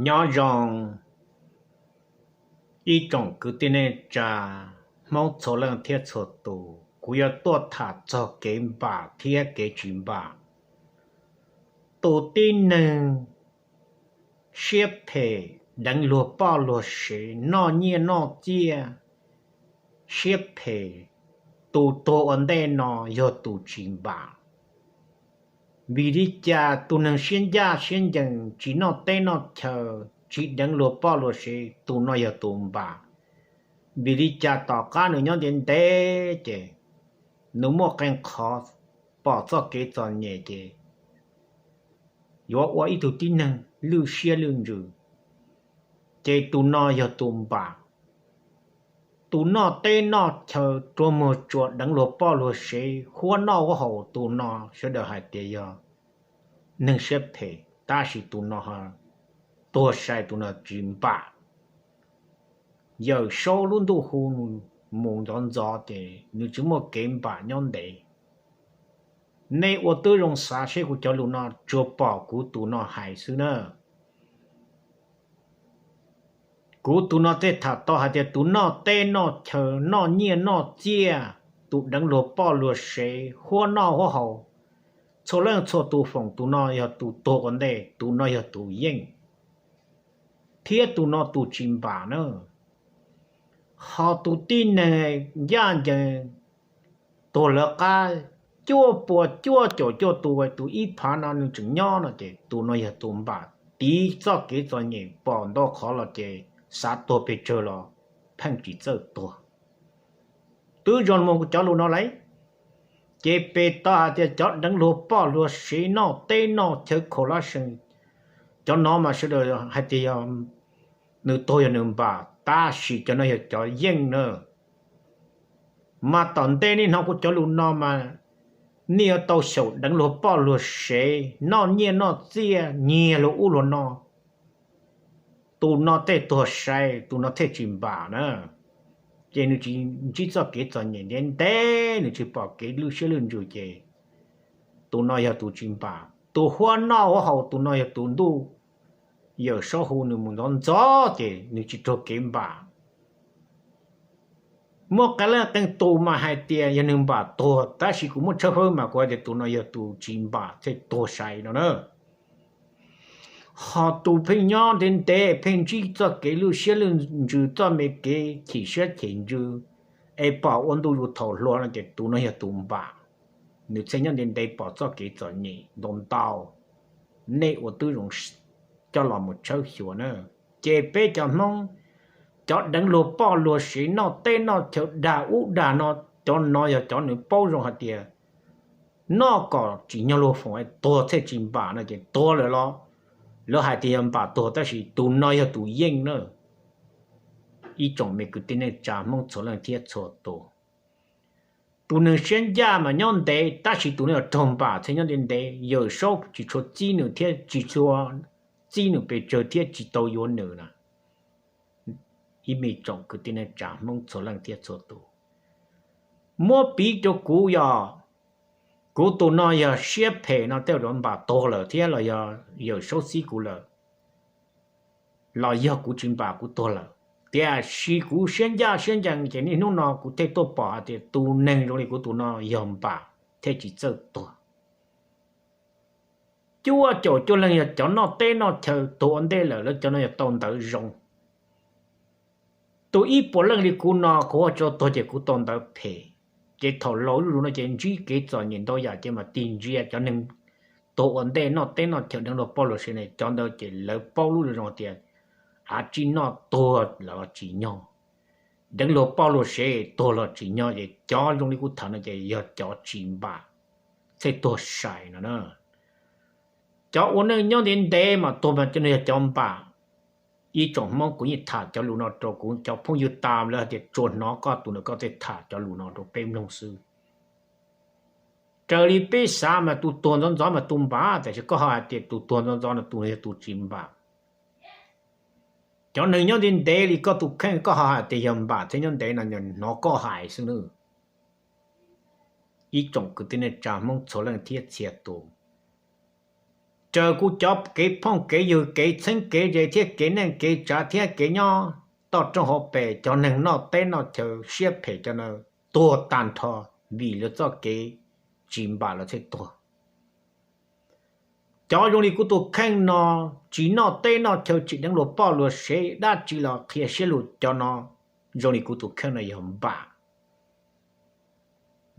Nyob zoo ib tsoom kwv tij neej tsa Hmoob txhua leej thiab txhua tus, kuv yuav tuaj tham txog kev npam thiab kev tsis npam. Tus tib neeg siab phem, deev luag poj luag sev, noj nyiaj noj txiaj, siab phem, tus tuag ua ntej no yog tus tsis npam. Vim li cas tus neeg siab ncaj siab ncees, tsis noj teb noj chaw, tsis deev luag poj luag sev, tus no yog tus npam? Vim li cas tom qab nws nyob ntev ntev ces nws muaj qee qhov pom txoj kev txom nyem ces yuav ua ib tug tib neeg lwj siab lwj ntsws, ces tus no yog tus npam. Tus noj teb noj chaw, rua muag tsua, deev luag poj luag sev, huab noj huab haus, tus no sawv daws hais tias yog neeg siab phem, tab sis tus no tuag sai, tus no tsis npam. Yawm Saub lub ntuj hu mus ntxov ntxov ces nws tsis muaj kev npam nyob ntev. Nej ua tib zoo xav seb kuv cov lus no tsuas pom kuv tus no hais xwb na. Kuv tus no tej tham tau hais tias tus noj teb noj chaw, noj nyiaj noj txiaj, tus deev luag poj luag sev, huab noj huab haus, txhua leej txhua tus foom, tus no yog tus tuag ua ntej, tus no yog tus yeej, thiab tus no tus tsis npam na. Ho tus tib neeg ncaj ncees, tuag lawv qab cuaj pua cuaj caum cuaj tus, tus ib phav no nws tseem nyob no ces tus no yog tus npam. Tiv txoj kev txom nyem pom ntau qhov los ces xav tuag pes tsawg los pheej tsis txawj tuag. Twb zoo mus kuv cov lus no lauj, ces pes tau hais tias cov deev luag poj luag sev, noj teb noj chaw, khaum lab sees, cov no mas sawv daws hais tias yog nws tuag yog nws npam, tab sis cov no yog cov yeej na. Mas tom ntej nej hnov kuv cov lus no mas nej yuav tau xyaum deev luag poj luag sev, noj nyiaj noj txiaj, nyiag luag ub luag no, tus no tej tuag sai, tus no thiaj tsis npam na. Ces nws tsis ntsib txoj kev txom nyem ntev ntev, nws tsis pom kev lwj siab lwj ntsws ces tus no yog tus tsis npam. Tus huab noj huab haus, tus no yog tus ntuj Yawm Saub hu nws mus ntxov ntxov ces nws tsis raug kev npam. Muaj qee leej qee tus mas hais tias yog nws npam tuag, tab sis kuv muab tshawb fawb mas kuv hais tias tus no yog tus tsis npam thiaj tuag sai no na. Ho tus pheej nyob ntev ntev, pheej ntsib txoj kev lwj siab lwj ntsws, txoj me kev chim siab chim ntsws, es pom ua ntu zus thaum hluas no ces tus no yog tus npam. Nws thiaj nyob ntev ntev pom txoj kev txom nyem ntau ntau. Nej ua tib zoo coj los mus tshawb xyuas na. Ces peb cov Hmoob, cov deev luag poj luag sev, noj teb noj chaw, dag ub dag no, cov no yog cov nws paub zoo hais tias noj kom tsim nyog luag foom, tuag thiaj tsis npam no ces tuag lawm los lawv hais tias yog npam tuag, tab sis tus no yog tus yeej na. Ib tsoom me kwv tij neej tsa Hmoob txhua leej thiab txhua tus, tus neeg siab ncaj mas nyob ntev, tab sis tus neeg uas raug npam thiaj nyob ntev ntev. Yawm Saub tsis tshua txib nws thiab tsis txhua txib nws pes tsawg thiab tsis tau yuav nws na. Ib me tsoom kwv tij neej tsa Hmoob txhua leej thiab txhua tus, muab piv rau kuv, yog kuv tus no yog siab phem no tej zaum npam tuag lawm thiab los yog Yawm Saub txib kuv lawm, los yog kuv tsis npam kuv tuag lawm. Tiam sis kuv siab ncaj siab ncees ces niaj hnub no kuv thiaj tuaj pom hais tias tus neeg zoo li kuv tus no yog npam thiaj tsis txawj tuag. Cuaj caum cuaj leeg yog cov noj teb noj chaw tuag ua ntej lawm, lawv cov no yog tau ntawv zoo. Tus ib puas leej li kuv no kuv ua tso tuag ces kuv tau ntawv phem. Ces thaum laus zuj zus no ces ntsib kev txom nyem ntau yam ces mam tig ntsia cov neeg tuag ua ntej noj teb noj chaw deev luag poj luag sev ne, cov ntawd ces lawv paub lub zoo tias av tsij noj tuag los tsim nyog, deev luag poj luag sev tuag los tsim nyog, ces cov zoo li kuv tham no ces yog cov tsis npam thiaj tuag sai no na. Cov ua neej nyob ntev ntev mas tuag mas cov no yog cov npam. Ib tsoom Hmoob, kuv yeej tham cov lus no rau kuv cov phooj ywg tas lawm hais tias tsuas hnov koj tus ntawm koj tej tham cov lus no rau peb mloog xwb. Raws li peb xav mas tus tuag ntxov ntxov mas tus npam, tiam sis koj ho hais tias tus tuag ntxov ntxov no tus yog tus tsis npam. Cov neeg nyob ntev ntev li koj tus kheej koj ho hais tias yog npam thiab nyob ntev no hnov koj hais xwb nawb. Ib tsoom kwv tij neej tsa Hmoob txhua leej thiab txhia tus, raws kuv cov kev phooj kev ywg, kev txheeb kev ze thiab kev neej kev tsav thiab kev nyob toj roob hauv pes, cov neeg noj teb noj chaw siab phem cov no tuag tag nrho vim lawv txoj kev tsis npam lawv thiaj tuag. Cov zoo li kuv tus kheej no tsis noj teb noj chaw, tsis deev luag poj luag sev, dab tsi los qhia siab lug, cov no zoo li kuv tus kheej no yog npam.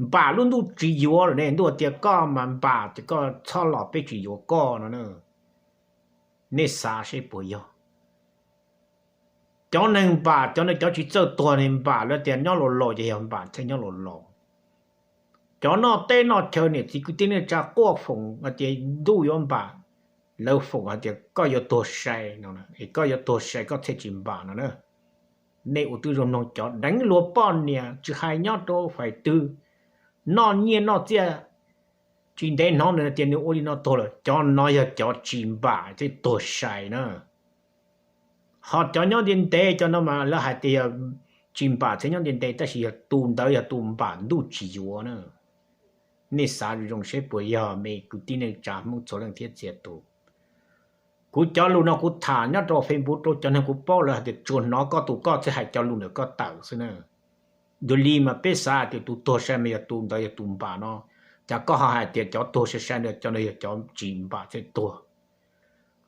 Npam lub ntuj tsis yuav lawm ne, ntuj tias koj mas npam ces koj txhob los peb tsis yuav koj no. Nej xav seb puas yog? Cov neeg npam cov no cov tsis txawj tuag ne npam, lawv tias nyob laus laus ces yog npam thiaj nyob laus laus. Cov noj teb noj chaw niam txiv kwv tij neej tsa quaj foom hais tias ntuj yuav npam, lawv foom hais tias koj yuav tuag sai no, es koj yuav tuag sai koj thiaj tsis npam no na. Nej ua tib zoo mloog, cov deev luag poj niam tsis hais nyob rau fais twg, noj nyiaj noj txiaj tsis ntev hnov nws tias nws ua li no tuag lawm, cov no yog cov tsis npam thiaj tuag sai na. Ho cov nyob ntiaj ntev cov no mas lawv hais tias yog tsis npam thiaj nyob ntiaj ntev, tab sis yog tus ntawd yog tus npam ntuj tsis yuav na. Nej xav zoo zoo seb puas yog, me kwv tij neej tsa Hmoob txhua leej thiab txhia tus. Kuv cov lus no kuv tham nyob rau Facebook rau cov neeg kuv paub, lawv hais tias tsuas hnov koj tus koj thiaj hais cov lus ntawm koj tawm xwb na. Dua li mas peb xav hais tias tus tuag sai mas yog tus ntawd yog tus npam no, cas koj ho hais tias cov tuag sai sai ntawd cov ntawd yog cov tsis npam thiaj tuag.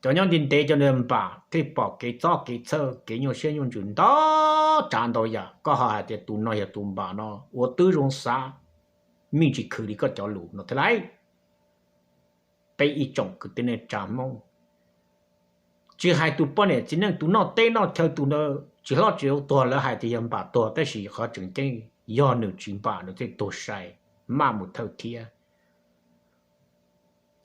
Cov nyob ntiaj ntev cov ntawd npam thiaj pom kev txob kev txhawj kev nyuaj siab nyuaj ntsws ntau tsav ntau yam, koj ho hais tias tus no yog tus npam no, ua tib zoo xav, me ntsis khwv li koj cov lus no thiab lauj. Peb ib tsoom kwv tij neej tsa Hmoob, tsis hais tus poj niam txiv neej, tus noj teb noj chaw, tus ntawd tsis hlob tsis yau tuag lawv hais tias yog npam tuag, tab sis qhov tseem ceeb yog nws tsis npam nws thiaj tuag sai, maj mus thawj thiab.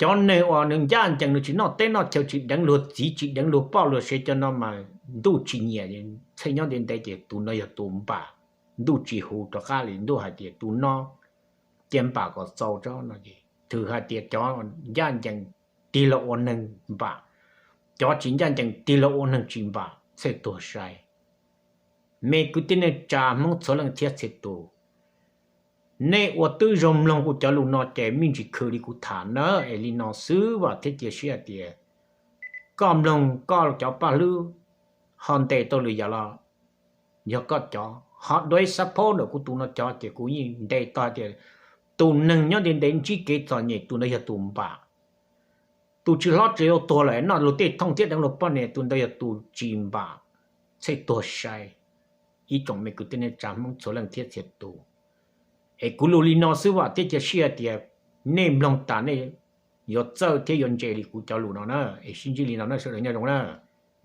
Cov neeg uas nws ncaj ncees nws tsis noj teb noj chaw, tsis deev luag txiv tsis deev luag poj luag sev, cov no mas ntuj tsis nyiam, txheej nyob ntev ntev ces tus no yog tus npam, ntuj tsis hu rov qab li, ntuj hais tias tus no cia npam kom txaus tso no ces thwm hais tias cov ncaj ncees tig los ua neeg npam, cov tsis ncaj ncees tig los ua neeg tsis npam thiaj tuag sai. Me kwv tij neej tsa Hmoob txhua leej thiab txhia tus, nej ua tib zoo mloog kuv cov lus no ces me ntsis khwv li kuv tham na, es li no xwb vam thiab cia siab hais tias koj mloog koj cov paj hlwb ho ntes tau lwm yam los yog koj cov, ho duab xab phob ntawm kuv tus no cov ces kuv yeej ntes tau hais tias tus neeg nyob ntiaj ntev ntsib kev txom nyem tus ntawd yog tus npam. Tus tsis hlob tsis yau tuag lawm noj luag tej thooj thiab deev luag poj niam tus ntawd yog tus tsis npam, thiaj tuag sai. Ib tsoom me kwv tij neej tsa Hmoob txhua leej thiab txhia tus, es kuv lus li no xwb vam thiab cia siab hais tias nej mloog tas nej yuav txawj thiab yuav ntse li kuv cov lus no na. Es sib ntsib li no na, sawv daws nyob zoo na,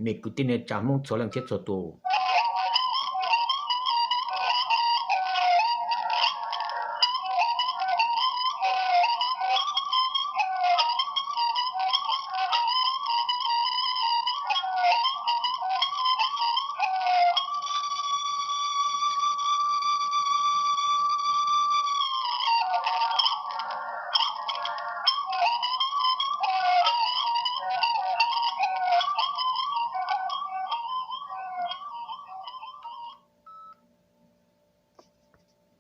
me kwv tij neej tsa Hmoob txhua leej thiab txhua tus.